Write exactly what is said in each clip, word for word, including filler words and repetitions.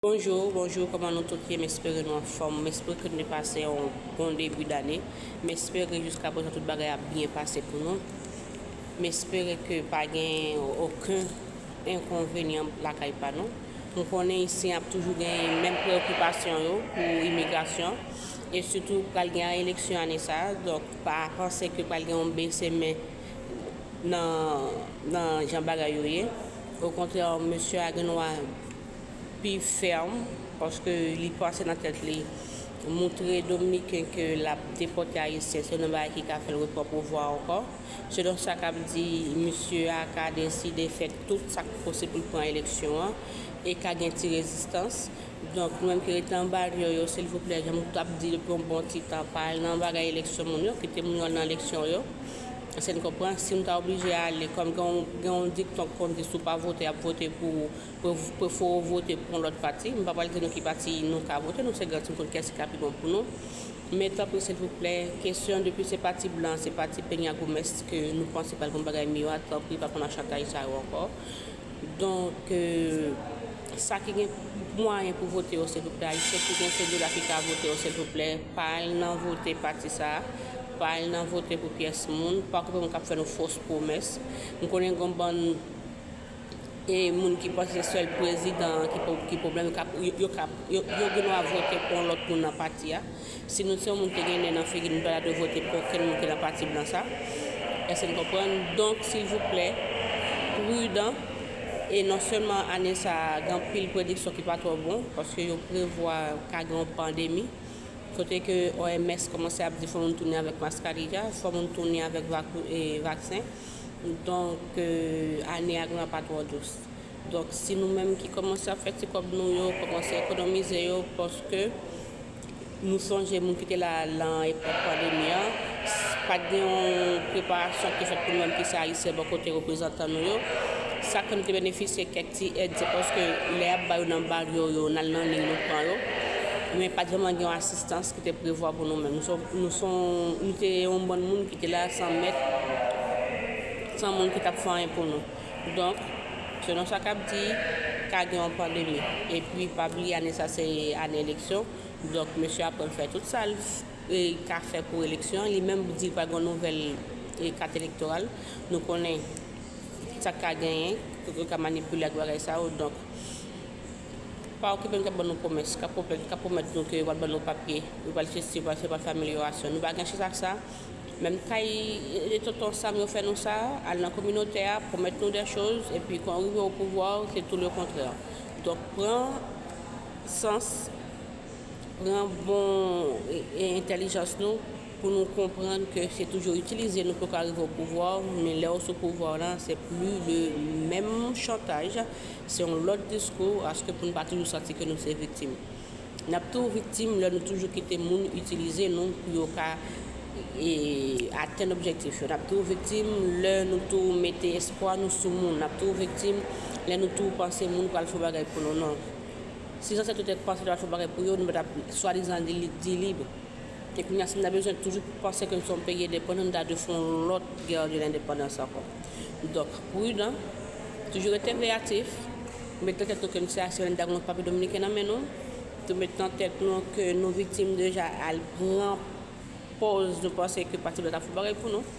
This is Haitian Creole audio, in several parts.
Bonjou, bonjou, kòman nou tout ye? M espere nou anfòm. M espere ke nou te pase yon bon debi dane. M espere jiska prezan tout bagay ap byen pase pou nou. M espere ke pa gen okenn enkonvenyan lakay pa nou. M konnen isi ap toujou gen menm preyokipasyon yo pou imigrasyon. E sitou pral gen eleksyon ane sa a. Donk, pa panse ke pral gen yon bese men nan, nan jan bagay yo ye. Okontrè, mesye a gen dwa pi fèm, paske li panse nan tèt li, moutre Dominiken ke l ap depòte Ayisyen, se yon bagay ki ka fè l repran pouvwa ankò. Selon sa k ap di, misye a ka deside fè tout sa k posib pou l pran eleksyon an, e ka gen ti rezistans. Donk, nou menm ki rete anba dlo yo, silvouplè, jan m t ap di depi yon bon ti tan, pa al nan bagay eleksyon moun yo, kite moun yo al nan eleksyon yo. Èske n konprann? Si nou ta oblije ale, kòm gen yon, gen yon dikton k konn di, si w pa vote, y ap vote pou, pou, pou fè w vote pou yon lòt pati. M pa pral di nou ki pati nou ka vote, nou se granti, nou konn kiyès ki ka pi bon pou nou. Men tanpri, silvouplè, kesyon depi se pati blan, se pati Peña Gómez ke nou panse pral gen yon bagay miyò a, tanpri, pa pran nan chantaj sa yo ankò. Donk, euh, sa ki gen mwayen pou vote yo, silvouplè, Ayisyen ki gen se dola ki ka vote yo, silvouplè, pa al nan vote pati sa a, pa al nan vote pou pyès moun, pa okipe moun k ap fè nou fos pwomès. M konnen gen yon bann e moun ki panse se sèl prezidan an ki, ki pwoblèm, yo, ka, yo, yo, yo gen dwa vote pou yon lòt moun nan pati a. Si nou se yon moun ki gen nen nan figi, nou pa ta dwe vote pou okenn moun ki nan pati blan sa. Èske n konprann? Donk, silvouplè, pridan. E non sèlman ane sa a, gen anpil prediksyon ki pa twò bon, paske yo prevwa ka gen yon pandemi. Kote ke O M S kòmanse ap di fò moun tounen avèk maskarilla, fò moun tounen avèk vak, e, vaksen. Donk, e, ane a gen dwa pa twò dous. Donk, si nou menm ki kòmanse ap fè ti kòb nou yo, kòmanse ekonomize yo, paske nou sonje moun ki te la nan epòk pandemi an, pa t gen yon preparasyon ki fèt pou nou menm ki se Ayisyen bò kote reprezantan nou yo. Sa k fè nou te benefisye kèk ti èd, se paske lè y ap ba yo nan baryo yo, n al nan liy, nou pran yo. Men pa t vrèman gen yon asistans ki te prevwa pou nou menm. Nou se, nou se, nou te yon bann moun ki te la san mèt, san moun ki t ap fè anyen pou nou. Donk, selon sa k ap di, ka gen yon pandemi. Epi, pa bliye ane sa se ane eleksyon. Donk, mesye a pral fè tout sa l, e, ka fè pou eleksyon an. Li menm di l pral gen yon nouvèl, e, kat elektoral. Nou konnen sa k ka genyen, ke yo ka manipile ak bagay sa yo. Donk, pa okipe nou k ap ban nou pwomès, k ap pwomèt, k ap pwomèt nou ke yo pral ban nou papye, yo pral sesi, yo pral fè, yo pral fè amelyorasyon. Nou pa gen chans ak sa. Menm kay, e, tonton Sam yo fè nou sa, al nan kominotè a, pwomèt nou de choz, epi kan w rive o pouvwa, se tou le kontrè. Donk, pran sans, pran bon, e, e, entèlijans nou pou nou konprann ke se toujou itilize nou pou ka rive o pouvwa, men lè w sou pouvwa w lan, se pli le menm chantaj, se yon lòt diskou, paske pou nou pa toujou santi ke nou se viktim. N ap toujou viktim lè nou toujou kite moun itilize nou pou yo ka, e, atenn objektif yo. N ap toujou viktim lè nou toujou mete espwa nou sou moun. N ap toujou viktim lè nou toujou panse moun pral fè yon bagay pou nou. Non. Si zansèt yo te panse yo t ap fè yon bagay pou yo, nou pa t ap swadizan di, di lib. E kounye a, si n ta bezwen toujou panse ke nou se yon peyi endepandan, nou ta dwe fè yon lòt guerre de l'indépendance ankò. Donk, pridan, toujou rete veyatif, met nan tèt nou ke nou se Ayisyen, nou ta gen yon papye dominiken nan men nou, tou met nan tèt nou ke nou viktim deja, al pran pòz nou panse ke pati blan t ap fè yon bagay pou nou.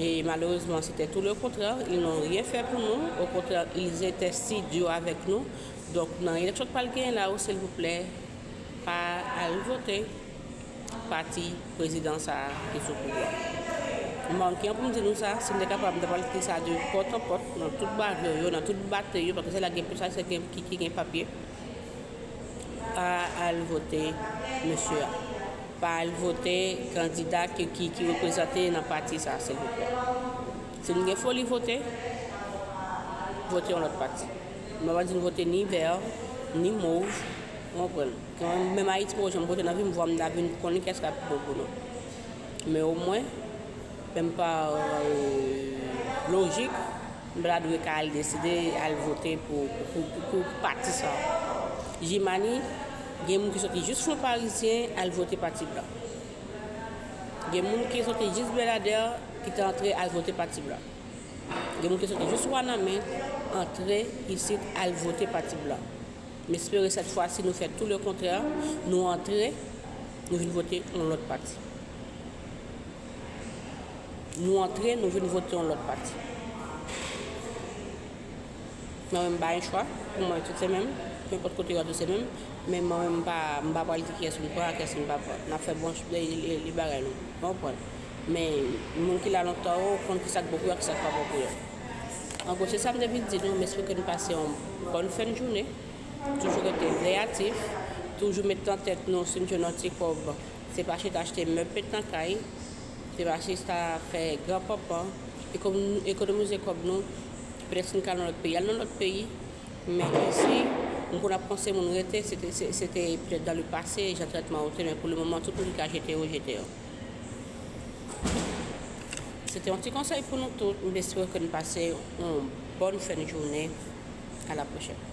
E malerezman, se te tou le kontrè, ils n'ont rien fait pour nous, au contraire, ils étaient si durs avec nous. Donk, nan eleksyon k pral genyen la yo, silvouplè, pa al vote pati prezidan sa a ki sou pouvwa. M pa konn kijan pou m di nou sa, si m te kapab, m ta pral di sa de pòt an pòt, nan tout baryo yo, nan tout batri yo, paske se la gen plis Ayisyen ki, ki gen papye. Pa al vote mesye a. Pa al vote kandida ki, ki, ki reprezante nan pati sa a, silvouplè. Si nou gen foli vote, vote yon lòt pati. M pa di nou vote ni vè, ni mov, ou konprann. Kan menm Ayiti, mwen janm vote nan vi m, vwa m ta vin konnen kiyès k ap bon pou nou. Men omwen, menm pa, euh, lojik, m pa ta dwe ka al deside al vote pou, pou, pou, pou pati sa a. Jimani, gen moun ki soti jis Fon Parizyen al vote pati blan. Gen moun ki soti jis Bèladè ki te antre al vote pati blan. Gen moun ki soti jis Wanament antre isit al vote pati blan. M espere sèt fwa si nou fè tou le kontrè, nou antre, nou vin vote yon lòt pati. Nou antre, nou vin vote yon lòt pati. Mwen menm, m pa gen chwa. Pou mwen, tout se menm. Nenpòt kote yo, tout se menm. Men mwen menm, m pa, m pa pral di kiyès m pran, kiyès m pa pran. N ap fè bon, li, li, li bagay nou. Ou konprann? Men moun ki la lontan yo konn ki sa k bon pou yo ak ki sa k pa bon pou yo. An gwo, se sa m te vin di nou. M espere ke nou pase yon bòn fen de jounen. Toujou rete kreyatif. Toujou met nan tèt nou, si n jwenn yon ti kòb, se pa chita achte mèb, met nan kay. Se pa chita fè gran panpan. Ekonom-, ekonomize kòb nou. Petèt si n ka nan lòt peyi, al nan lòt peyi. Men isi, m konn ap panse moun rete, se te, se, se te petèt dans le passé, jan trètman yo te, men pou le moman, tout moun ki ka jete yo, jete yo. Se te yon ti konsèy pou nou tout. M espere ke nou pase yon bòn fen de jounen. À la prochaine.